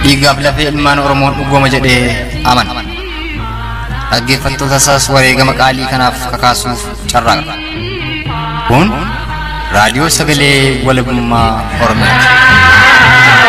Dhiigaaf lafee ilmaan Oromoon dhugooma jedhee amana. Dhaggeeffattoota isaas wareegama qaalii kanaaf kakaasuuf carraaqa. Kun raadiyoo sagalee walabummaa Oromiyaati.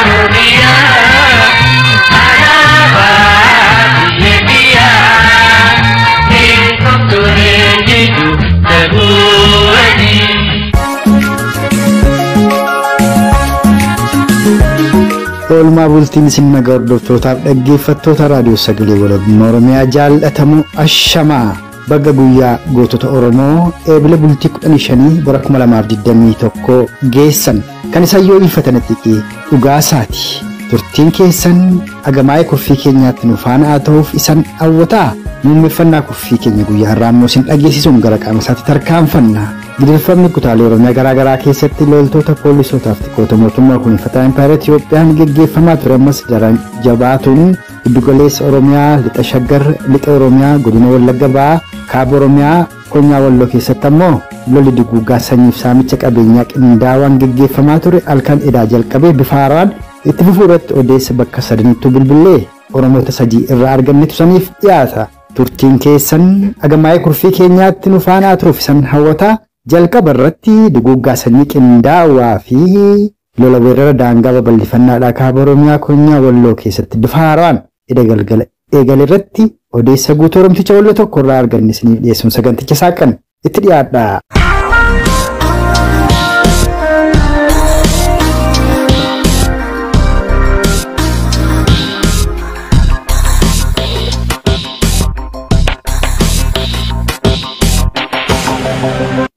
Oolmaa bultiin isin nagaa hordoftootaaf dhaggeeffattoota raadiyoo sagalee walabummaa Oromiyaa jaallatamu ashamaa bagga guyyaa gootota Oromoo eebila bultii 15 bara 2021 geessan kan isaan yoo ifatanitti xiqqee dhugaasaati. Turtiin keessan agamaa'ee kurfii keenyaatti nu faana haa ta'uuf isan hawwataa. Muummeffannaa kurfii keenya guyyaa har'aa immoo isin dhageessisuun gara qaama isaatti tarkaanfanna. Gidirfamni kutaalee Oromiyaa garaa garaa keessatti loltoota poolisootaaf xiqqoota mootummaa kunuunfataa Impaayera Itiyoophiyaan geggeeffamaa ture ammas daran jabaatuun giddugaleessa Oromiyaa, lixa Shaggar, lixa Oromiyaa, godina Wallagga Ba'aa, kaaba Oromiyaa, konyaa Walloo keessatti ammoo lolli duguuggaa sanyiif saamicha qabeenyaa qindaawaan geggeeffamaa ture halkan edaa jalqabee bifa haaraan itti fufuu irratti odeessa bakka sadanittuu bilbilee Oromoota sadii irraa argannetu saniif dhiyaata. Turtiin keessan agamaa'ee kurfii keenyaatti nu faana turuuf isan hawwataa. Jalqaba irratti duguuggaa sanyii qindaawaa fi lola weerara daangaa babal'ifannaadhaa kaaba Oromiyaa konyaa Walloo keessatti bifa haaraan eda galgala eegale irratti odeessa guutuu Oromticha Walloo tokko irraa arganne isiniif dhiyeessuun saganticha saaqan itti dhiyaadha.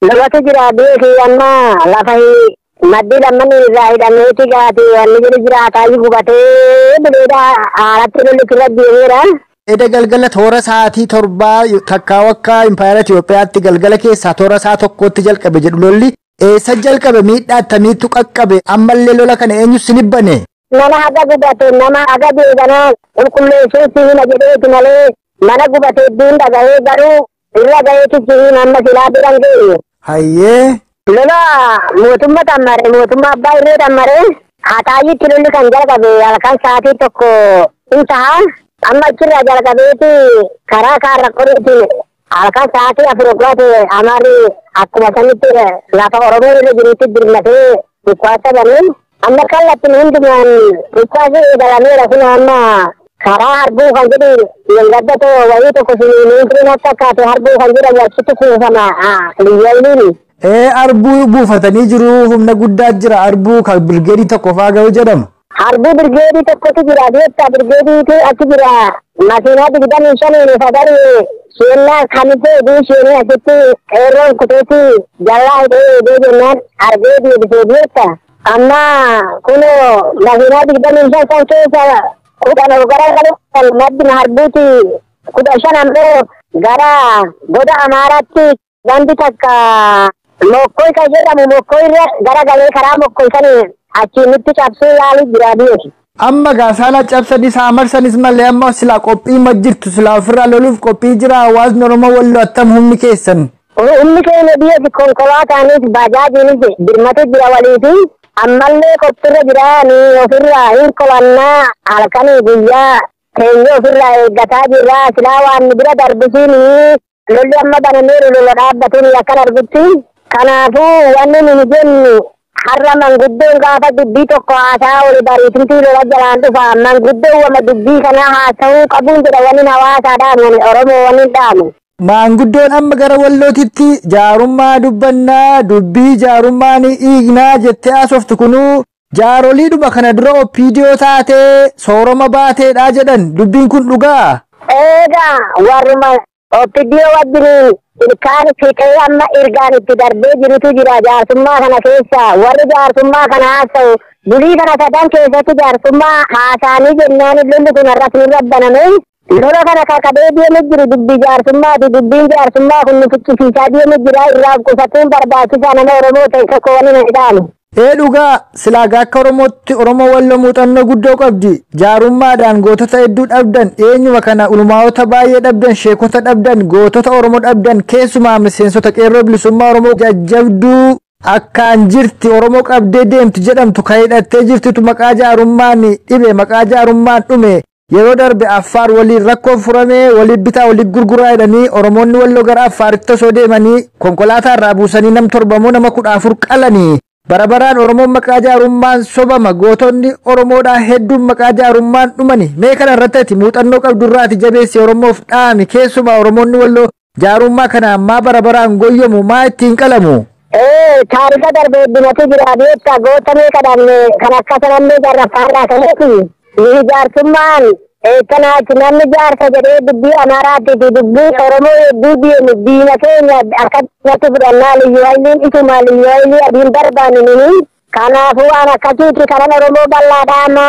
Lolatu jira beeki amma lafa maddi lamman irraa hidhameeti gaati wanni jiru jira ataayyi gubatee bileedha haaratti lolli irra deemeera. Eda galgala toora sa'aatii 7 takkaa wakkaa Impaayera Itiyoophiyaatti galgala keessaa toora sa'a 1tti jalqabe jedhu lolli eessa jalqabe miidhaa attamiitu qaqqabe ammallee lola kana eenyu sinibbane? Nama haga gubate nama haga beekanaa qulqulleessuu si hima jedheeti malee mana gubate hedduun dhagahee garuu irra gaheetu si hima amma silaa biran geenye. Hayyee. Lola mootummaa tammare mootummaa abbaa irree tammare hataayyitti lolli kan jalqabe halkan sa'aatii 1 hin ta'a. Amma achirraa jalqabeeti karaa kaarra qoriitiin halkan sa'aatii 4 oggaate amaarri akkuma sanitti lafa Oromoo irra jirutti birmatee dhukaasa banee amma kallattiin hundumaan dhukaasni eegalameera kun amma karaa harbuu kan jedhu yangaddatoo wayii tokko siniin akka akkaate harbuu kan jedhamu achitti kuufama liyyooliin. Harbuu buufatanii jiru humna guddaa jira harbuu kan birgeedii tokko faa ga'u jedhama. Harbuu birgeedii tokkotu jira beektaa birgeediitu achi jira makiinaa 25 sagarii sheennaa kamitee eduu sheenii asitti qeerroon kuteetti jallaa hidhee eegee jennaan argee deebisee beektaa. Amma kunoo makiinaa 25 san keessa 10 gara galu maddi harbuuti 15 ammoo gara goda Amaaraatti wanti takka mokkoi kan jedhamu mokkoi irra gara galee karaa mokkoi kan achiin nutti cabsuu yaalii jira beeki. Amma gaasaala cabsanis haa marsanis malee amma silaa qophii ma jirtu silaa ofirraa loluuf qophii jira hawaasni Oromoo Walloo attam humni keessan. Humni keenya biyya konkolaataanis baajaajiinis birmatu jira waliifi ammallee qophiirra jira ni ofirraa hin kolannaa halkanii guyyaa keenya ofirraa eeggataa jirra silaa waan nu bira darbisiin lolli amma banameeru lola dhaabbatuun akkan argutti. Kanaafuu wanni nuyi jennu har'a manguddoon gaafa dubbii tokko haasaa oli bariitumtii lola jalaan dhufa manguddoon wama dubbii kanaa haasa'uu qabuun jedha wanni hawaasaa dhaamu Oromoo wanni dhaamu. Maanguddoon amma gara Wallootitti jaarummaa dubbannaa dubbii jaarummaa ni dhiignaa jettee haasoftu kunuu jaaroliidhuma kana dura OPDO taatee sooroma baateedha jedhan dubbiin kun dhugaa. Eegaa warruma OPDO wajjiniin ilkaan fiixee amma ergaan itti darbee jirutu jira jaarsummaa kana keessa warri jaarsummaa kana haasa'u bulii kana sadan keessatti jaarsummaa haasaanii jennaan lolli kun har'as nurra baname. Lola kana kakabee deemu jiru dubbii jaarsummaati dubbiin jaarsummaa kun nu fichisiisaa deemu jira irraa qusachuun barbaachisaa nama Oromoo ta'e tokko wani na ilaalu. Dhugaa silaa akka Oromootti Oromoo Walloo muuxannoo guddoo qabdi. Jaarummaadhaan gootota hedduu dhabdan eenyuma kana ulmaa'ota baay'ee dhabdan sheekota dhabdan gootota Oromoo dhabdan keessumaa miseensota qeerroo bilisummaa Oromoo jajjabduu Akkaan jirti Oromoo qabdee deemti jedhamtu kan hidhattee jirtitu maqaa jaarummaan dhibe, maqaa jaarummaan dhume. Yeroo darbe Affaar waliin rakkoon furamee waliin bitaa waliin gurguraa jedhanii Oromoonni Walloo gara Affaaritti osoo deemanii konkolaataa irraa buusanii nam 7 moo nama 14 qalanii. Bara baraan Oromoon maqaa jaarummaan sobama, gootonni Oromoodhaa hedduun maqaa jaarummaan dhumani. Mee kana irratti ati muuxannoo qabdurraati jabeessi Oromoof dhaami. Keessumaa Oromoonni Walloo jaarummaa kana ammaa bara baraan goyyomu, maa ittiin qalamu? Taarika darbe heddumatu jira beektaa, goota meeqa dhabne kan akka sanallee jarraffaarraa ka'eeti. Ni jaarsummaan eessanaati namni jaarsa jedhee dubbii Amaaraatii fi dubbii Oromoo hedduu deemu diina keenya akkatti fudhannaa, liyyuu hayiliin isuma liyyuu hayilii adiin barbaanne nuni. Kanaafuu waan akkasiiti kanan Oromoo bal'aadha amma.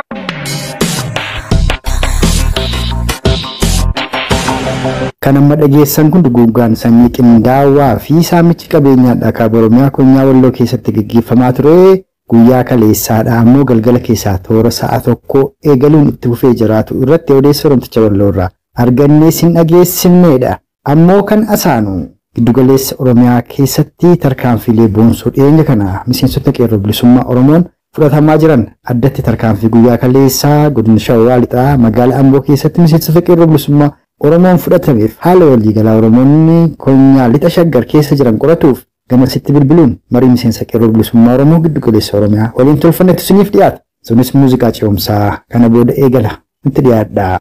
Kan amma dhageessan kun duguuggaan sanyii qindaawaa fi saamichi qabeenyaa dhakaa Oromiyaa konyaa Walloo keessatti gaggeeffamaa ture. Guyyaa kaleessaadha ammoo galgala keessaa toora sa'a 1 eegaluun itti fufee jiraatu irratti odeessa Oromticha Walloo irraa argannee sin dhageessifneedha. Ammoo kan asaanu giddugaleessa Oromiyaa keessatti tarkaanfiilee boonsoo dhiyeenya kana miseensota qeerroo bilisummaa Oromoon fudhatamaa jiran addatti tarkaanfii guyyaa kaleessaa godina Shawaa Lixaa magaalaa Amboo keessatti miseensota qeerroo bilisummaa Oromoon fudhatameef haala waliigalaa Oromoonni konyaa lixa Shaggar keessa jiran qoratuuf gamasitti bilbiluun marii miseensa qeerroo bilisummaa Oromoo giddugaleessa Oromiyaa waliin tolfannetu isiniif dhiyaata. Sunis muuziqaa ce'umsaa kana booda eegala. Nutti dhiyaadha.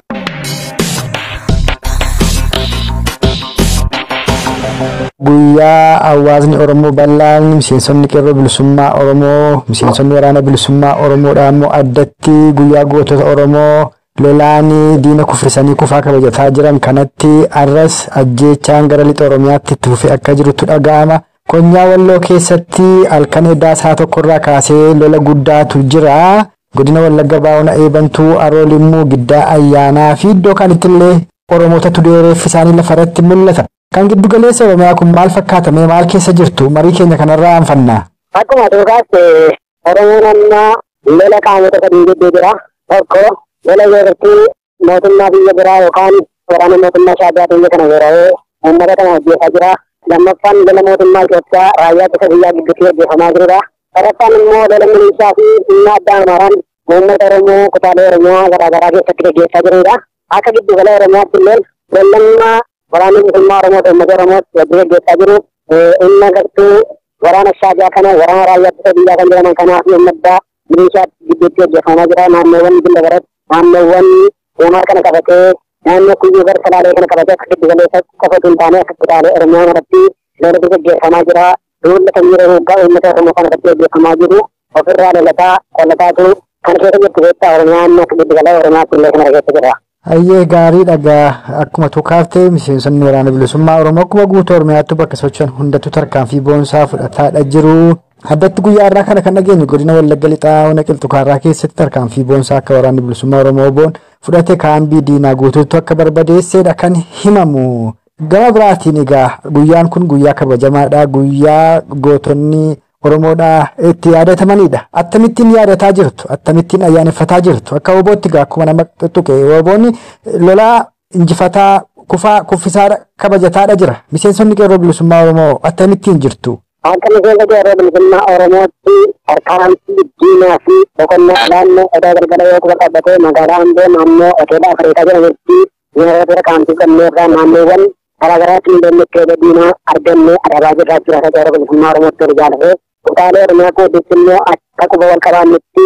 Guyyaa hawaasni Oromoo bal'aan miseensonni qeerroo bilisummaa Oromoo, miseensonni waraana bilisummaa Oromoodha ammoo addatti guyyaa gootota Oromoo lolaanii diina kuffisanii kufaa kabajataa jiran kanatti arras ajjeechaan gara lixa Oromiyaatti itti fufee akka jirutu dhaga'ama. Konyaa Walloo keessatti halkan edaa sa'a 1 irraa kaasee lola guddaatu jira. Godina Wallagga Baa'oona Eebantuu, Aroo Limmuu, Giddaa Ayyaanaa fi iddoo kaanitti illee Oromootatu reeffi isaanii lafarratti mul'ata. Kan giddugaleessa Oromiyaa kun maal fakkaata? Mee maal keessa jirtu? Marii keenya kanarraa aanfanna. Akkuma tuukaatti Oromoon amma lola qaamota sadii gidduu jira. Tokko lola weerartuu mootummaa biyya biraa yookaan waraana mootummaa Shaabiyaa biyya kana weeraree uummata kana ajjeesaa jira. Lammaffaan lola mootummaa Itoophiyaa raayyaa ittisa biyyaa gidduutti gaggeeffamaa jirudha. Sadaffaan immoo lola milishaa fi humna addaa Amaaraan uummata Oromoo kutaalee Oromiyaa garaagaraa keessatti gaggeessaa jirudha. Akka giddugala Oromiyaatti illee lollammaa waraanni bilisummaa Oromoo fi uummata Oromootti wajjin gaggeessaa jiru. Humna gartuu waraana Shaabiyaa kana waraana raayyaa ittisa biyyaa kan jedhaman kanaa fi humna addaa milishaa gidduutti gaggeeffamaa jira. Naannoowwan Gindaabarat, naannoowwan Uumaa kana qabatee naannoo Kuyyuu gara Salaalee kana qabatee akka giddugaleessa qofa osoo hin taane akka kutaalee Oromiyaa maratti lolatu gaggeeffamaa jira. Duula sanyii roga uummata Oromoo kana irratti gaggeeffamaa jiru. Ofirraa lolataa qolataatu kan keessa jirtu beektaa Oromiyaa amma akka giddugala Oromiyaatti illee kana keessa jira. Hayyee gaarii dhagaa akkuma tukaafte miseensonni waraana bilisummaa Oromoo akkuma guutuu Oromiyaatti bakka socho'an hundattuu tarkaanfii boonsaa fudhataadha jiru. Addatti guyyaa har'aa kana kan dhageenyu godina Wallagga Lixaa Ona Qilxukaarraa keessatti tarkaanfii boonsaa akka waraanni bilisummaa Oromoo boon fudhate kaambii diinaa guutuutti akka barbadeessedha kan himamu. Gama biraatiin egaa guyyaan kun guyyaa kabajamaadha. Guyyaa gootonni Oromoodhaa itti yaadatamanidha. Akkamittiin yaadataa jirtu? Akkamittiin ayyaaneffataa jirtu? Akka obootti egaa akkuma nama tuttuqe oboonni lolaa injifataa kufaa kuffisaa kabajataadha jira. Miseensonni qeerroo bilisummaa Oromoo akkamittiin jirtu? Akka miseensa qeerroo bilisummaa Oromootti tarkaanfii diinaa fi boqonnaa naannoo odaa galgala yoo quba qabatee magaalaa Amboo naannoo hoteela Afrikaa jedhamutti yeroo tarkaanfii qabneerraa naannoowwan garaagaraatti illee diinaa argannee adabaa jirraa jira. Akka qeerroo bilisummaa Oromootti ol ijaarree kutaalee Oromiyaa gidduutti immoo akka quba wal qabaannutti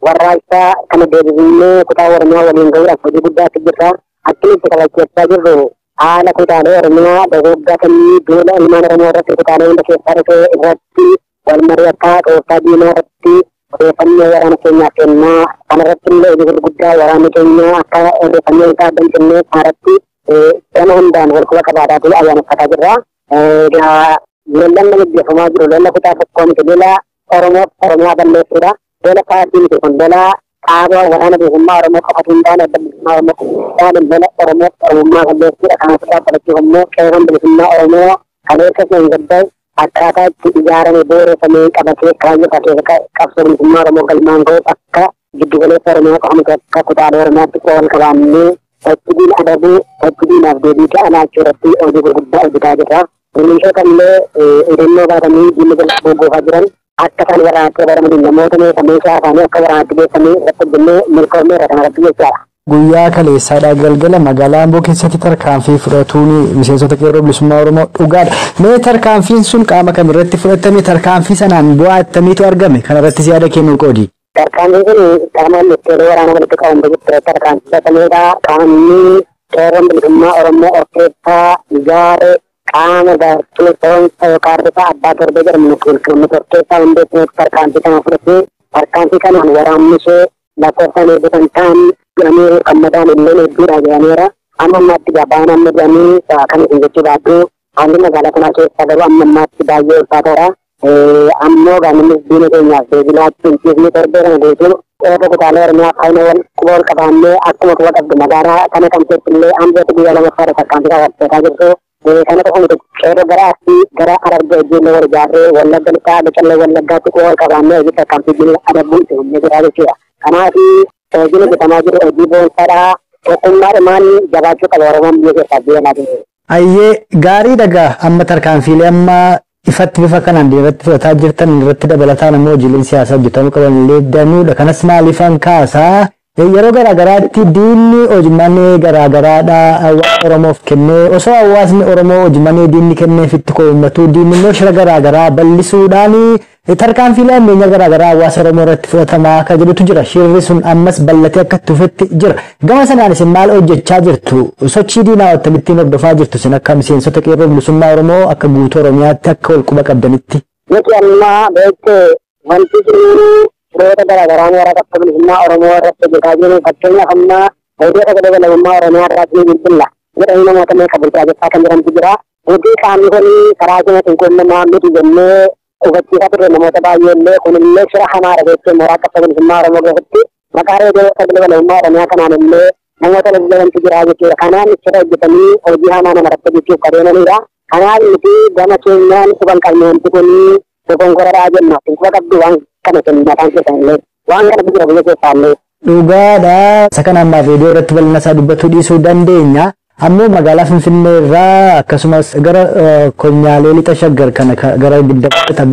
warraaqsa kana deebifnee kutaa Oromiyaa waliin gahuudhaaf hojii guddaatti jirra. Akkamitti kabachiisaa jirru haala kutaalee Oromiyaa dogoggora sanyii duula ilmaan Oromoo irratti kutaalee hunda keessaa dhufe irratti wal mari'ataa tooftaa diinaa irratti odeeffannoo waraana keenyaaf kennaa. Kanarratti illee hojii gurguddaa waraanni keenya akka odeeffannoo isaa adda hin cinne kanarratti gama hundaan wal quba qabaadhaa ayyaaneffataa jirra. Egaa lollanni gaggeeffamaa jiru lola kutaa tokkoo miti, lola Oromoo Oromiyaa balleessuudha. Lola paartii miti kun, lola qaama waraana bilisummaa Oromoo qofatu hin taane adda bilisummaa Oromoo taane lola Oromoo Oromummaa balleessuudha. Kanaaf irraa qolachuuf immoo qeerroon bilisummaa Oromoo kaleessa sun gaddaa akkaataa itti ijaarame booreffamee qabatee kaayyoo keessa qabsoo bilisummaa Oromoo galmaan ga'uuf akka giddugaleessa Oromiyaa qofa miti akka kutaalee Oromiyaatti quba wal qabaannee sochii diina adabuu sochii diinaaf deebii ga'aa laachuu irratti hojii gurguddaa hojjetaa jirra. Milishoota illee hidhannoo baatanii diina jala gogoofaa jiran Akka isaan waraanatti dabalamanii namoota meeshaa isaanii akka waraanatti geessanii irratti hojjennee milkoomneerra kanarratti jechaadha. Guyyaa kaleessaadhaa galgala magaalaa Amboo keessatti tarkaanfii fudhatuun miseensota qeerroo bilisummaa Oromoo dhugaadha. Mee tarkaanfiin sun qaama kamirratti fudhatame? Tarkaanfii sanaan bu'aa attamiitu argame? Kanarrattis yaada kennuu qoodi. Tarkaanfiin kun qaama ministeerri waraana walitti qabamu jiru tarkaanfii fudhatameedha. Qaamni qeerroon bilisummaa Oromoo of keessaa ijaare qaama gartuu toonsa yookaan risaa abbaa torbee jedhamu qulqullinni of keessaa hundeessineetti tarkaanfii kana fudhatee tarkaanfii kanaan waraanni ishee lakkoofsaan hedduu kan ta'an jedhanii kan madaan illee hedduudha jedhameera. Amma ammaatti gabaan amma jedhanii kan isin jechuu baadhu haalli magaalaa kanaa keessa garuu amma ammaatti baay'ee ulfaataadha. Ammoo gaanonni diina keenyaaf deebii laachuu hin dhiifne torbee kana guutuu qeerroo kutaalee Oromiyaa faayina wal quba wal qabaannee akkuma quba qabdu magaalaa kana kan keessatti illee Ambootti guyyaa lamaffaadha tarkaanfii raawwachaa jirtu. Kana qofa miti, qeerroo gara Arsii, gara Harargee hojiillee wal ijaarree, Wallagga Lixaa, Lixallee Wallaggaatti quba wal qabaannee hojii tarkaanfii diina adabuu itti fufnee jira jechuudha. Kanaaf hojiin hojjetamaa jiru hojii boonsaadha. Tokkummaadhumaan jabaachuu qaba Oromoon biyya keessaa biyya alaa jiru. Ayyee, gaarii dhagaa. Amma tarkaanfiilee amma ifatti bifa kanaan irratti fudhataa jirtan irratti dabalataan ammoo hojiileen siyaasaa hojjetamuu qaban illee danuudha. Kanas maaliifan kaasaa? Yeroo garaagaraatti diinni hojimanee garaagaraadha hawaasa Oromoof kennee, osoo hawaasni Oromoo hojimanee diinni kenneef itti ko'ummatu, diinni immoo shira garaagaraa bal'isuudhaan tarkaanfiilee ammayyaa garaagaraa hawaasa Oromoo irratti fudhatamaa akka jedhutu jira. Shirri sun ammas bal'atee akka itti fufetti jira. Gama sanaan isin maal hojjechaa jirtu? Sochii diinaa akkamittiin hordofaa jirtu isin akka miseensota qeerroo bilisummaa Oromoo akka guutuu Oromiyaatti akka wal quba qabdanitti? Nuti amma beekte wanti jiru firoota garaagaraa mooraa qabsoo bilisummaa Oromoo irratti hojjetaa jiru. Fakkeenyaaf amma hojii sagalee walabummaa Oromiyaa irraa ni bilbilla jedhanii namoota meeqa burjaajeffaa kan jirantu jira. Nuti qaamni kun karaa keenya qulqullinaa miti jennee hubachiisaa turre namoota baay'ee illee, kunillee shira hamaadha jechuun mooraa qabsoo bilisummaa Oromoo keessatti maqaa reediyoo sagalee walabummaa Oromiyaa kanaan illee namoota lallabamtu jira jechuudha. Kanaan shira hojjetanii hojii hamaa namarratti hojjechuuf adeemanidha. Kanaaf nuti gama keenyaan quban qabne, wanti kun dogongoradhaa jenna. Quba qabdu waan kana kennu mataan keessan illee waan kana jira biyya keessaa illee. Dhugaadha. Isa kana ammaaf viidiyoo irratti bal'ina isaa dubbachuu dhiisuu dandeenya. Ammoo magaalaa Finfinnee irraa akkasumas gara konyaalee lixa Shaggar kana gara Gindabarata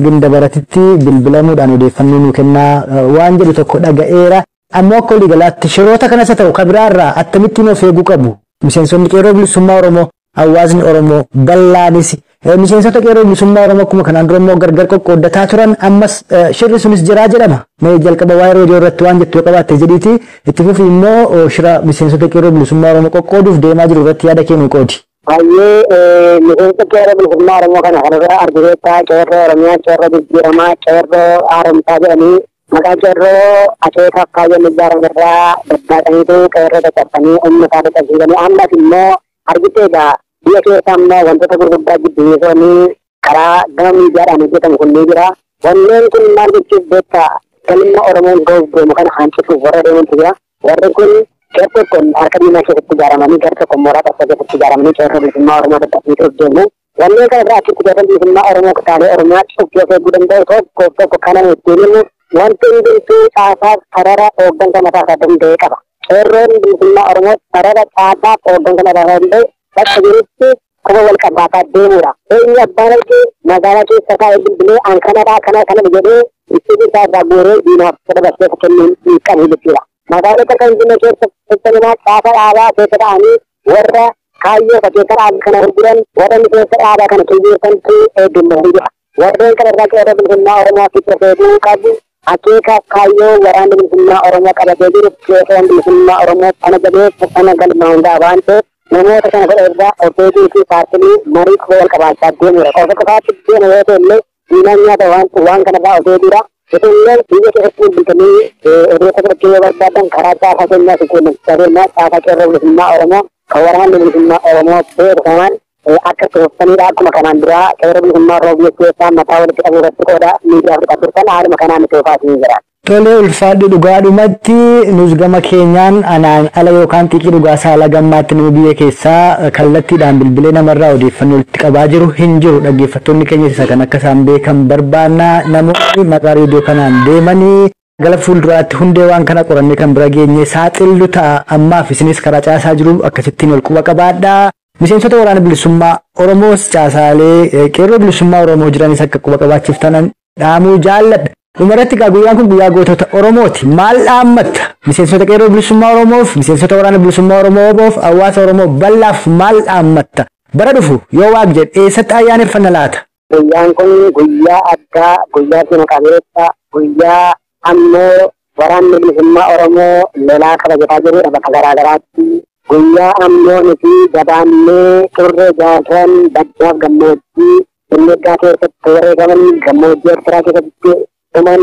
Gindabaratitti bilbilamuudhaan odeeffannoo nuu kennaa waan jedhu tokko dhaga'eera. Ammoo akka waliigalaatti shiroota kanas haa ta'u kan biraarraa akkamittiin of eeguu qabu? Miseensonni qeerroo bilisummaa Oromoo, hawaasni Oromoo bal'aanis miseensota qeerroo bilisummaa Oromoo akkuma kanaan dura immoo gargar qoqqooddataa turan, ammas shirri sunis jiraa jedhama. Mee jalqaba waa'ee reediyoo irratti waan jettu yoo qabaatte jedhiiti itti fufi, immoo shira miseensota qeerroo bilisummaa Oromoo qoqqooduuf deemaa jiru irratti yaada kee nuu qoodi. Baay'ee miseensa qeerroo bilisummaa Oromoo kana kanarra argiteetta, qeerroo Oromiyaa, qeerroo jijjiiramaa, qeerroo haaromsaa jedhanii maqaa qeerroo akeekaaf kaayyoon ijaaramu irraa daddaaqaniitu qeerroo caccabsanii humna isaa dadhabsiisanii, ammas immoo argite egaa biyya keessa amma wantoota gurguddaa jibbisiisanii karaa gama miidiyaadhaan hojjetamu kun ni jira. Wanneen kun maal jechuuf beektaa, galma Oromoon ga'uuf deemu kana hanqisuuf warra deemantu jira. Warri kun gar tokkoon harka diinaa keessatti ijaaramanii, gar tokko mooraa qabsoo keessatti ijaaramanii qeerroo bilisummaa Oromoo dadhabsiisuuf deemu. Wanneen kana irraa achitti qeerroo bilisummaa Oromoo kutaalee Oromiyaa cuftii of eeguu danda'u tokko tokko kana ittiin himu, wanti hundumtuu caasaa sarara hooggansa mataa isaa danda'e qaba. Qeerroon bilisummaa Oromoo sarara caasaa hooggansa mataa isaa danda'e bakka jirutti quba wal qabaataa deemudha. Eenyu abbaan argee magaalaa keessa taa'ee bilbilee an kanadhaa kana kana jedhee ibsituu isaa irraa guuree diinaaf dabarsee kennuu hin qabu jechuudha. Magaalota kan jiran keessa keessa caasaa dhaabaa keessa ta'anii warra kaayyoo keessa dhaabaa kana gurguran, warra miseensa dhaabaa kana kiyyeessantu eeggamu jira. Warreen kana irraa qeerroo bilisummaa Oromoo asitti of eeguu qabu. Akeekaaf kaayyoo waraanni bilisummaa Oromoo qabatee jiru qeerroon bilisummaa Oromoo kana jabeessa kana galmaan ga'a waan ta'eef, namoota kana godha irraa of eeguu fi paartilii marii quba wal qabaachaa deemudha. Qofa qofaatti deema yoo ta'e illee diinaan nyaata waan waan kanarraa of eeguudha. Isinillee biyya keessatti bilbiltanii odeessa fudhachuu yoo barbaadan karaa caasaa keenyaa si quunnamsiisaa, caasaa qeerroo bilisummaa Oromoo kan waraanni bilisummaa Oromoo beeku kanaan akka itti. Akkuma kanaan duraa qeerroo bilisummaa Oromoo biyya keessaa mataa walitti qabuu irratti qooda miidiyaa fudhatu turtan, haaluma kanaan itti fufaa jira. Tole, ulfaadhu. Dhugaadhumatti nus gama keenyaan anaan ala yookaan xiiqii dhugaa saala gammaatti nama biyya keessaa kallattiidhaan bilbilee namarraa odeeffannoo walitti qabaa jiru hin jiru. Dhaggeeffattoonni keenya isa kan akka isaan beekan barbaanna. Namoonni maqaa reediyoo kanaan deemanii gara fuulduraatti hundee waan kana qorannee kan bira geenye saaxillu ta'a. Ammaaf isinis karaa caasaa jiru akkasittiin wal quba qabaadhaa. Miseensota waraana bilisummaa Oromoos caasaalee qeerroo bilisummaa Oromoo jiranis akka quba qabaachiftanan dhaamuu jaalladha. Dhumarratti egaa guyyaan kun guyyaa gootota Oromooti. Maal dhaammatta? Miseensota qeerroo bilisummaa Oromoof, miseensota waraana bilisummaa Oromoof, hawaasa Oromoo bal'aaf maal dhaammatta? Bara dhufu yoo waaq jedhe eessatti ayyaaneffanna laata? Guyyaan kun guyyaa addaa, guyyaa seena qabeessa, guyyaa ammoo waraanni bilisummaa Oromoo lolaa kabajataa jirudha bakka garaa garaatti. Guyyaa ammoo nuti jabaannee turre jaarran baddaaf gammoojjii Wallaggaa keessatti wareegaman, gammoojjii Eertiraa keessatti dhuman.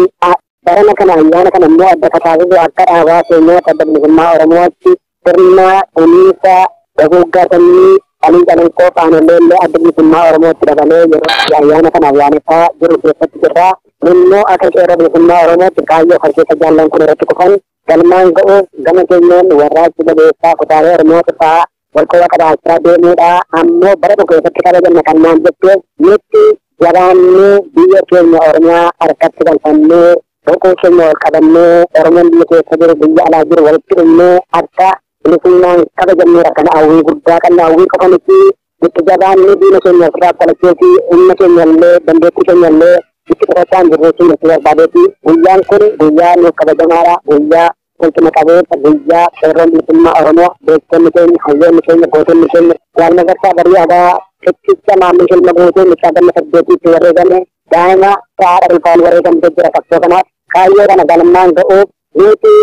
Barana kana ayyaana kana immoo adda taasisu akka dhaabaa keenyaatti, adda bilisummaa Oromootti, sirna kunuunsa daguuggaa sanyii qalii calanqoo qaanolee illee adda bilisummaa Oromootti dabalee yeroo ayyaana kana ayyaaneffaa jiru keessatti jirra. Immoo akka qeerroo bilisummaa Oromootti kaayyoo kan keessa jaallan kun irratti kufan galmaan ga'uuf gama keenyaan warraaqsi jabeessaa kutaalee Oromoo cufaa walqoba qabaachaa deemuudha. Ammoo bara dhufu keessatti kabajanna kan naan jetteef, nutti jabaannee biyya keenya Oromiyaa harkatti galfannee, boqoo keenya wal qabannee, Oromoon biyya keessa jiru, biyya alaa jiru walitti dhufnee akka bilisummaan kabajamneera. Kana hawwii guddaa qabna. Hawwii qofa miti, itti jabaannee diina keenya ofirraa qolachuu fi humna keenya illee dandeettii keenya illee itti qotachaa hin jirru jechuun itti barbaadeeti. Guyyaan kun guyyaa nuuf kabajamaadha. Guyyaa ulfina qabeessa, guyyaa qeerroon bilisummaa Oromoo, beektonni keenya, hayyoonni keenya, gootonni keenya, Jaal Magarsaa Bari'aadaa tokkicha Maammii Shilma guutuu mucaa ganna 8tti wareegame, daa'ima haadha ulfaan wareegamtee jira. Qabsoo kanaaf kaayyoo kana galmaan ga'uuf nuti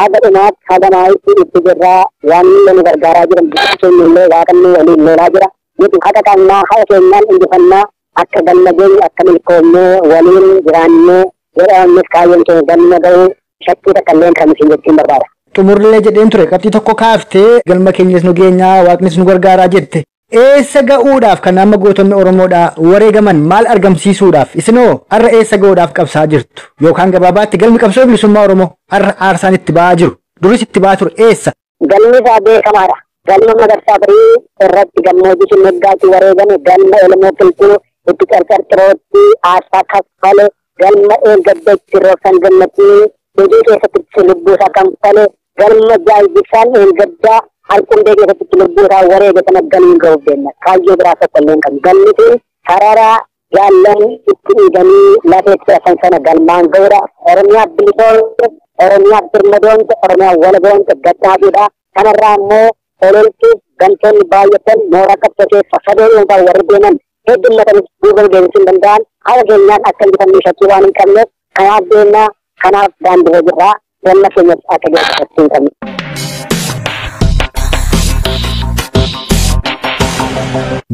haga dhumaatti, haga maayitti itti jirraa. Waan illee nu gargaaraa jiran, biyya keenya illee waaqanni waliin lolaa jira. Nuti haqa qabnaa, haqa keenyaan injifannaa, akka galma geenye, akka milkoomnee waliin jiraannee jedhamuuf kaayyoon keenya galma ga'uu shakkii takka illee kan isin jechuun barbaada. Xumurrillee jedheen ture, qabxii tokko kaaftee, galma keenyas nu geenyaa, waaqnis nu gargaaraa jette. Eessa ga'uudhaaf kan amma gootonni Oromoodhaa wareegaman maal argamsiisuudhaaf, isinoo har'a eessa ga'uudhaaf qabsaa jirtu? Yookaan gabaabaatti galmi qabsoo bilisummaa Oromoo har'a aarsaan itti ba'aa jiru, duris itti ba'aa ture, eessa? Galmi isaa beekamaadha. Galma Magarsaa Barii irratti gammoojjii Shinniggaatti wareegame, galma Elmoo Qilxuu itti Carcarxirootti aarsaa kaffale, galma Eeggadda itti Roobsan Gammachuu hojii keessatti lubbuu isaa kanfale, galma Jaayibisaan Eeggaddaa Harqumbee keessatti lubbuu isaa wareege sana galiin ga'uuf deemna. Kaayyoo biraa tokko illee hin qabnu. Galmi kun sarara jaallan itti dhiiganii lafee itti hafan sana galmaan ga'uudha. Oromiyaa bilisoomte, Oromiyaa birmadoomte, Oromiyaa walaboomte gadhaabuudha. Kanarraa immoo ololtuuf gantoonni baay'atan mooraa qabsoo keessa sadee dhuunfaan warri deeman heddummatanis duuba deebisuu hin danda'an. Haala keenyaan akka injifannoo shakkii waan hin qabneef kanaaf deemna, kanaaf daandirra jirra. Galma keenyatti akka ga'u shakkii hin qabnu.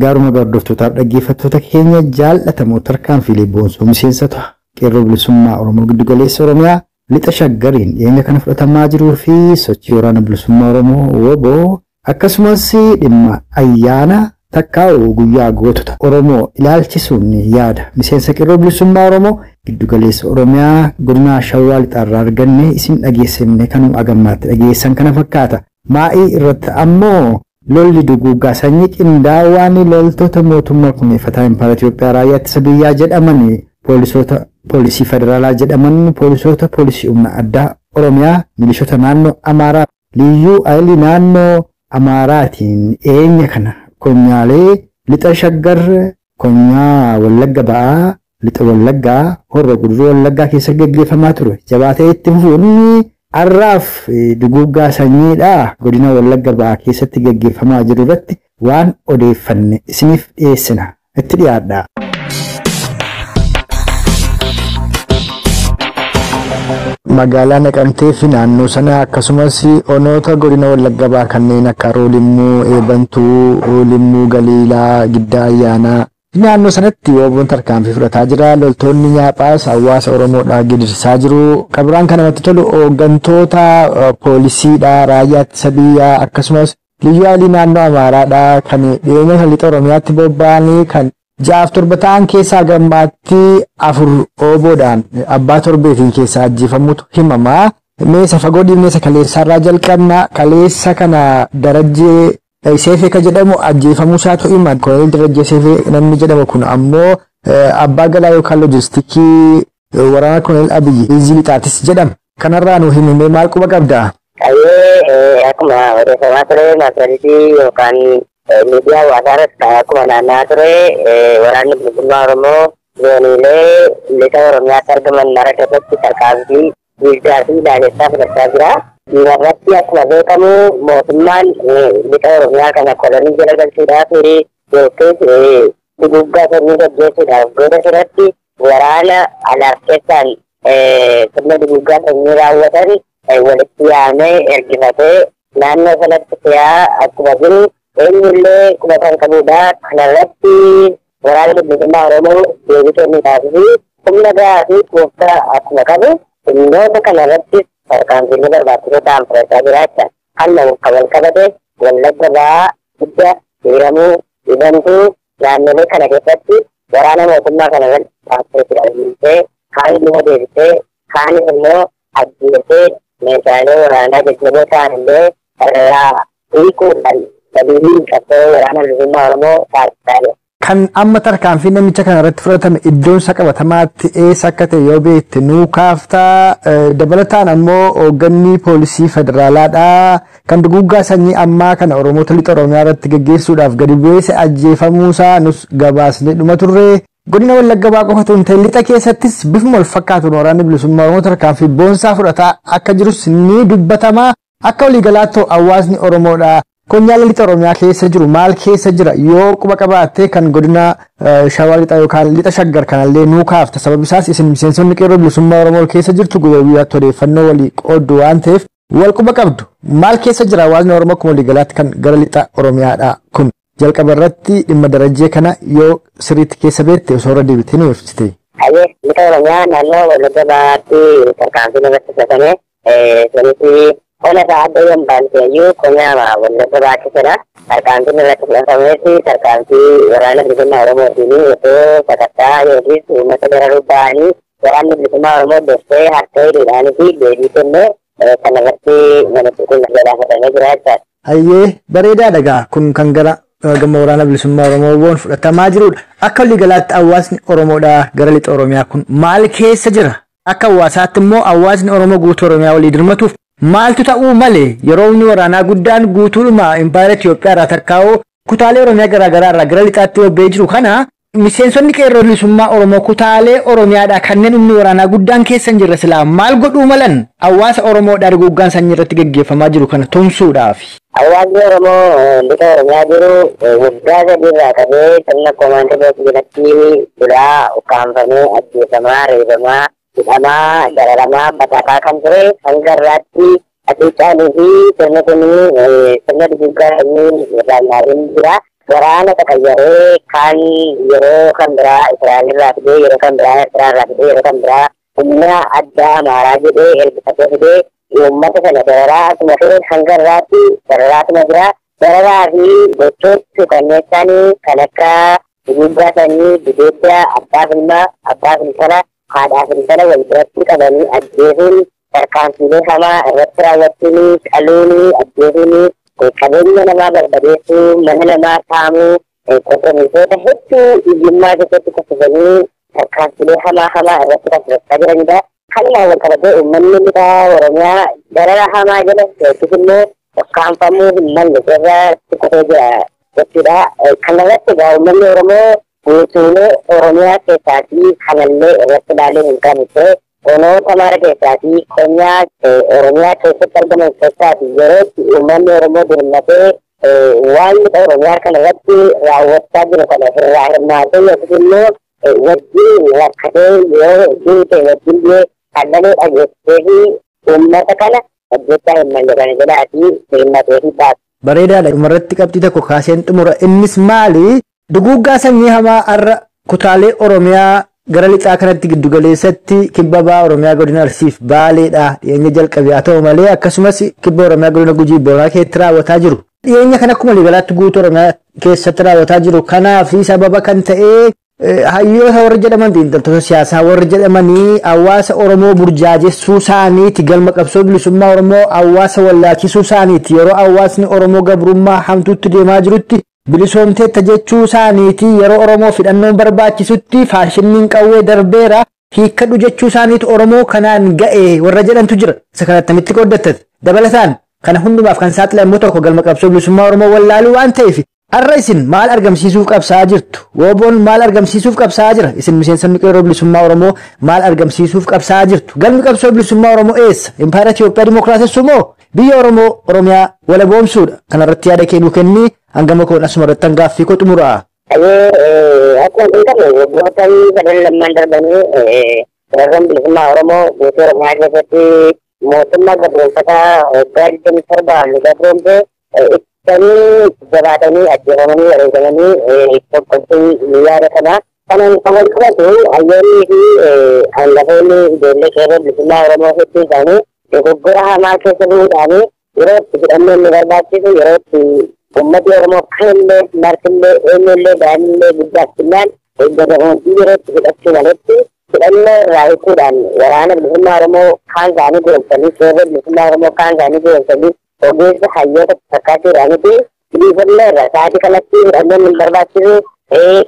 Gaaruma hordoftootaaf dhaggeeffattoota keenya jaallatamoo, tarkaanfiilee boonsoo miseensota qeerroo bilisummaa Oromoo giddugaleessa Oromiyaa lixa Shaggariin dhiyeenya kana fudhatamaa jiruu fi sochii waraana bilisummaa Oromoo WBO, akkasumas dhimma ayyaana takkaa'u guyyaa gootota Oromoo ilaalchisuun yaada miseensa qeerroo bilisummaa Oromoo giddugaleessa Oromiyaa godina Shawaa Lixaarraa arganne isin dhageessifne kanuma agammaatti dhageessan kana fakkaata. Maa'ii irratti ammoo lolli duguuggaa sanyii qindaa'aan loltoota mootummaa kuneeffataa Impaayera Itoophiyaa raayyaa ittisa biyyaa jedhaman, poolisoota poolisii federaalaa jedhaman, poolisoota poolisii humna addaa Oromiyaa, milishoota naannoo Amaaraa, liyyuu ayilii naannoo Amaaraatiin dhiyeenya kana konyaalee lixa Shaggar, konyaa Wallagga Ba'aa, lixa Wallaggaa, Horro Guduruu Wallaggaa keessa gaggeeffamaa ture jabaatee itti fufuun har'aaf duguuggaa sanyiidha godina Wallagga Ba'aa keessatti gaggeeffamaa jiru irratti waan odeeffanne isiniif dhiyeessina, itti dhiyaadha. Magaalaa Naqamtee fi naannoo sana, akkasumas onoota godina Wallagga Ba'aa kanneen akka Roolimmuu, Eebantuu, Limmuu Galiilaa, Giddaa Ayyaanaa naannoo sanatti WBOn tarkaanfii fudhataa jira. Loltoonni nyaaphaas hawaasa Oromoodhaa gidirsaa jiru. Kabiraan kan namatti tolu hooggantoota poolisiidha, raayyaa ittisa biyyaa, akkasumas liyyuu ayilii naannoo Amaaraadha kan dhiyeenya kan lixa Oromiyaatti bobba'anii kan 6f 7 ta'an keessaa gammaatti 4 WBOdhaan abbaa torbeetiin keessaa ajjeefamutu himama. Meesa fagoo dhiibnee isa kaleessaarraa jalqabna. Kaleessa kana Darajjee Seefee kan jedhamu ajjeefamuu isaatu hima. Koloneel Darajjee Seefee namni jedhamu kun ammoo abbaa galaa yookaan loojistikii waraana Koloneel Abiyyi Izii Lixaatis jedhama. Kanarraa nu himimee, maal quba qabdaa? Qayyee, akkuma odeeffamaa ture marsariitii yookaan miidiyaa hawaasaa irratti akkuma naanna'aa ture, waraanni bilisummaa Oromoo Zooniilee lixa Oromiyaatti argaman mara keessatti tarkaanfii guddaa fi ilaalessaa fudhachaa jira. Irratti akkuma beekamu mootummaan lixa Oromiyaa kana kolonii jala galchuudhaaf yookiis duguggaa sanyii gaggeessuudhaaf goda irratti waraana alaaf keessaan sirna duguggaa sanyii raawwatan walitti yaamee ergifatee naannoo sanatti fe'aa akkuma jiru eenyullee quba kan qabudha. Kanarratti waraanni bilisummaa Oromoo deebii kennuudhaaf humna gahaa fi tooftaa akkuma qabu humnoota kanarratti tarkaanfiilee barbaachisoo ta'an fudhachaa jira jecha. Kan wal qabate Wallagga Bahaa, Guddaa, Hiramuu, Dhibantuu naannolee kana keessatti waraana mootummaa kana irratti taasisee kaan immoo deebisee kaanis immoo ajjeesee meeshaalee waraanaa jajjaboo ta'an illee irraa hiikuudhaan sababii qabsoo waraana bilisummaa Oromoo taasisaa jira. Kan amma tarkaanfii namicha kana irratti fudhatame iddoon isa qabatamaatti eessa akka ta'e yoo beekte nuu kaaftaa. Dabalataan ammoo hoogganni poolisii federaalaadhaa kan duguggaa sanyii ammaa kana Oromoota lixa Oromiyaa irratti gaggeessuudhaaf gadi bu'eessa ajjeefamuusaa nus gabaasnee dhuma turre. Godina Wallagga Bahaa qofa otoo hin ta'in lixa keessattis bifuma wal fakkaatuun waraanni bilisummaa Oromoo tarkaanfii boonsaa fudhataa akka jirus ni dubbatama. Akka waliigalaatti hawaasni Oromoodha. Konyaalee lixa Oromiyaa keessa jiru maal keessa jira yoo quba qabaatte kan godina Shawaa lixaa yookaan lixa Shaggar kanallee nuu kaafta. Sababni isaas isin miseensonni qeerroo bilisummaa Oromoo keessa jirtu guyyaa guyyaatti odeeffannoo walii qooddu waan ta'eef wal quba qabdu. Maal keessa jira hawaasni Oromoo akkuma waliigalaatti kan gara lixa Oromiyaadha kun. Jalqaba irratti dhimma Darajjee kana yoo sirriitti keessa beekte osoo irra deebitee nu ibsite. Ayyee lixa Oromiyaa naannoo Wallagga Bahaatti tarkaanfiin irratti fudhatame sunis ona isaa adda yoo hin baane iyyuu konyaa Wallagga Bahaa keessadha. Tarkaanfiin irratti fudhatames tarkaanfii waraana bilisummaa Oromootiin osoo sakattaa yookiis uummata dararuu ba'anii waraanni bilisummaa Oromoo dursee harka hidhuudhaanii fi deebii kennee kanarratti namichi kun jalaafatamee jira jechaadha. Hayyee bareedaadha gaa kun kan gara gama waraana bilisummaa Oromoo boon fudhatamaa jirudha. Akka waliigalaatti hawaasni Oromoodhaa gara lixa Oromiyaa kun maal keessa jira? Akka hawaasaatti immoo hawaasni Oromoo guutuu Oromiyaa walii dirmatuuf maaltu ta'uu malee yeroo humni waraanaa guddaan guutuudhuma impaayera Itoophiyaa irraa takkaa'uu kutaalee Oromiyaa garaagaraa irraa gara lixaatti bobba'ee jiru kana miseensonni qeerroo bilisummaa Oromoo kutaalee Oromiyaadhaa kanneen humni waraanaa guddaan keessa hin jirre silaa maal godhuu malan hawaasa Oromoodhaa duguuggaan sanyii irratti gaggeeffamaa jiru kana tumsuudhaaf. Hawaasni Oromoo lixa Oromiyaa jiru waggaa sadii irraa qabee sirna koomaandii poolisii jalatti bulaa ukkaamfamee ajjeefamaa reebamaa hidhamaa dararamaa batakaa kan ture hanga irraatti hacuucaanii fi sirni kun sirna duguuggaa sanyii irraa jira. Waraana takayyaree kan yeroo kan biraa Israa'el irraa fidee yeroo kan biraa Eertiraa irraa fidee yeroo kan biraa humna addaa Amaaraa jedhee ergifatee fidee uummata sana dararaa akkuma ture hanga irraatti dararaatuma jira. Dararaa fi gochoota kanneen isaanii kan akka duguuggaa sanyii, gudeeddaa, abbaa ilmaa, abbaa intala, haadhaaf intala wal biratti qabanii ajjeesuun tarkaanfiilee hamaa irratti raawwachuun qaluun ajjeesuun qabeenya namaa barbadeessuu mana namaa saamuu qoqqoomitoota hedduu hiyyummaa keessatti kuffisanii tarkaanfiilee hamaa hamaa irratti kan fudhachaa jiranidha. Kanumaan wal qabatee uummanni lixa Oromiyaa darara hamaa jala yookiis immoo ukkaanfamuu hin malle irratti kufee jira jechuudha. Kanarratti egaa uummanni Oromoo guutuulee Oromiyaa keessaa fi kanallee irratti ilaaluu hin qabu ture. Onoota mara keessaa fi konyaa Oromiyaa keessatti argaman keessaa fi yeroo itti uummanni Oromoo dirmatee waan lixa Oromiyaa kana irratti raawwachaa jiru kana irraa hirmaatee yookiis immoo wajjin rakkatee yoo jiru ta'e wajjin dhiyee sagalee dhageessisee fi uummata kana hojjechaa hin malle kana jedhaa fi hirmatee fi baasa. Bareedaadha. Dhumarratti qabxii tokko kaaseen xumura. Innis maali? Duguuggaa sanyii hamaa har'a kutaalee Oromiyaa gara lixaa kanatti giddugaleessatti kibba bahaa Oromiyaa godina Arsiif Baaleedha dhiyeenya jalqabe haa ta'u malee akkasumas kibba Oromiyaa godina Gujii Booranaa keessatti raawwataa jiru. Dhiyeenya kana akkuma waliigalaatti guutuu Oromiyaa keessatti raawwataa jiru. Kanaaf sababa kan ta'e hayyoota warri jedhaman xiinxaltoota siyaasaa warri jedhamanii hawaasa Oromoo burjaajessuu isaaniiti galma qabsoo bilisummaa Oromoo hawaasa wallaalchisuu isaaniiti yeroo hawaasni Oromoo gabrummaa hamtuutti deemaa jirutti bilisoomteetta jechuu isaaniiti yeroo Oromoo fidhannoon barbaachisutti faashiniin qawwee darbeera hiikkadhu jechuu isaaniitu Oromoo kanaan ga'e warra jedhantu jira. Isa kana attamitti qooddattat? Dabalataan kana hundumaaf kan saaxilan immoo tokko galma qabsoo bilisummaa Oromoo wallaaluu waan ta'eef Har'a isin maal argamsiisuuf qabsaa'aa jirtu? WBOn maal argamsiisuuf qabsaa'aa jira? Isin miseensonni qeerroo bilisummaa Oromoo maal argamsiisuuf qabsaa'aa jirtu? Galmi qabsoo bilisummaa Oromoo eessa? Impaayera Itoophiyaa Dimookiraatessuu moo biyya Oromoo Oromiyaa walaboomsuudha? Kanarratti yaada kennuu kenni hangama koon asuma irratti gaaffii koo xumura. Akkuma beekamu waggoota sadan lammaan darbanii qeerroon bilisummaa Oromoo guutuu Oromiyaa keessatti mootummaa gabroonfataa waggaa 27 nu gabroomse ittanii jabaatanii ajjeefamanii wareegamanii tokkotti ni yaadatama. Kanaan kan wal qabatu hayyoonnii fi hangafoonni ijoollee qeerroo bilisummaa Oromoo hedduu isaanii dogoggora hamaa keessa bu'uudhaan yeroo itti hidhannoon nu barbaachisu yeroo itti ummati Oromoo kamillee martillee eenyullee daa'imillee guddaaf xinnaan eeggatamanii yeroo itti hidhachuu maletti hidhannoo irraa hiikuudhaan waraana bilisummaa Oromoo kaan isaanii goomsanii qeerroo bilisummaa Oromoo kaan isaanii goomsanii ogeessa hayyoota fakkaachuudhaaniti bilisummaa irraa sa'aatii kanatti hidhannoon nu barbaachisu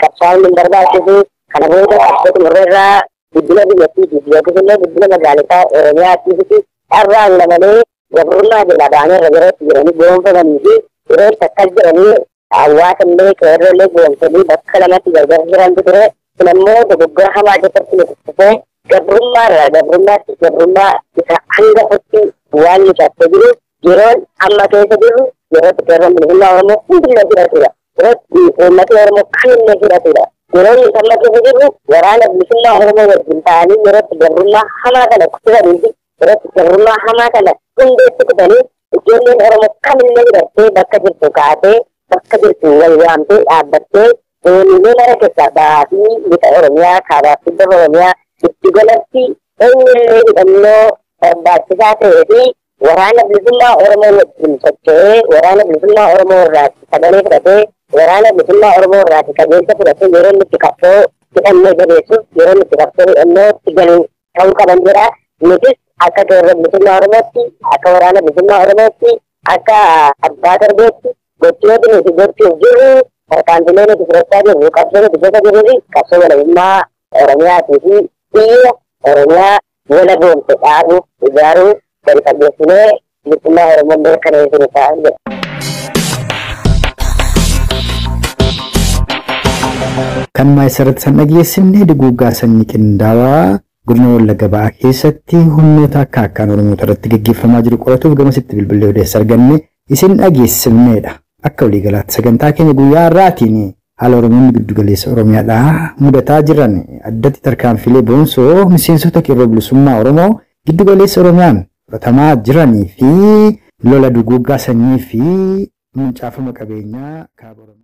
qabsaa'uun nu barbaachisu kana booda qabsoo xumurree irraa guddina biyyattiitiif yookiis illee guddina magaalotaa Oromiyaatiif carraan lamalee gabrummaa jalaa ba'anii irra yeroo itti jiranii goonfamanii fi yeroo itti akkas jedhanii hawaasa illee qeerroo illee goomsanii bakka lamatti gargar jirantu ture. Kun ammoo dogoggora hamaa keessatti nu kuffisee gabrummaa irraa gabrummaatti gabrummaa isa hangafotti waan nu cabsee jiru yeroon amma keessa jirru yeroo itti qeerroon bilisummaa Oromoo hundillee fudhatudha. Yeroo itti uummati Oromoo kamillee fudhatudha. Yeroo nuti amma keessa jirru waraana bilisummaa Oromoo wajjin ta'anii yeroo itti gabrummaa hamaa kana kuffisanii fi yeroo itti gabrummaa hamaa kana hundeetti kutanii ijoolleen Oromoo kamillee hidhattee bakka jirtu kaatee bakka jirtu wal waamtee dhaabbattee zooniilee mara keessaa bahaa fi lixa Oromiyaa kaabaa fi kibba Oromiyaa itti galatti eenyullee hidhannoo barbaachisaa ta'ee fi waraana bilisummaa Oromoo wajjin socho'ee waraana bilisummaa Oromoo irraatti sagalee fudhatee waraana bilisummaa Oromoo irraatti qajeelcha fudhatee yeroo inni itti qabsoo hidhannoo jabeessuuf yeroo inni itti qabsoo hidhannootti galu ta'uu qaban jedha. Nutis akka qeerroo bilisummaa Oromootti akka waraana bilisummaa Oromootti akka abbaa darbeetti gochoota nuti gochuuf jirru tarkaanfilee nuti fudhachaa jirru qabsoo nuti keessa jirru fi qabsoo walabummaa Oromiyaatii fi biyya Oromiyaa walaboomte dhaabuuf ijaaruu gadi fageessinee bilisummaa Oromoo mirkaneessinu ta'a jedha. Kan maayisarratti san dhageessifne duguuggaa sanyii qindaawaa godina Wallagga Ba'aa keessatti humnoota akka akkaan Oromoota irratti gaggeeffamaa jiru qoratuuf gamasitti bilbilee odeessa arganne isin dhageessifnedha. Akka waliigalaatti sagantaa keenya guyyaa har'aatiin haala Oromoonni giddugaleessa Oromiyaadhaa mudataa jiran addatti tarkaanfilee boonsoo miseensota qeerroo bilisummaa Oromoo giddugaleessa Oromiyaan fudhatamaa jiranii fi lola duguuggaa sanyii fi mancaafama qabeenyaa kaaba Oromiyaa.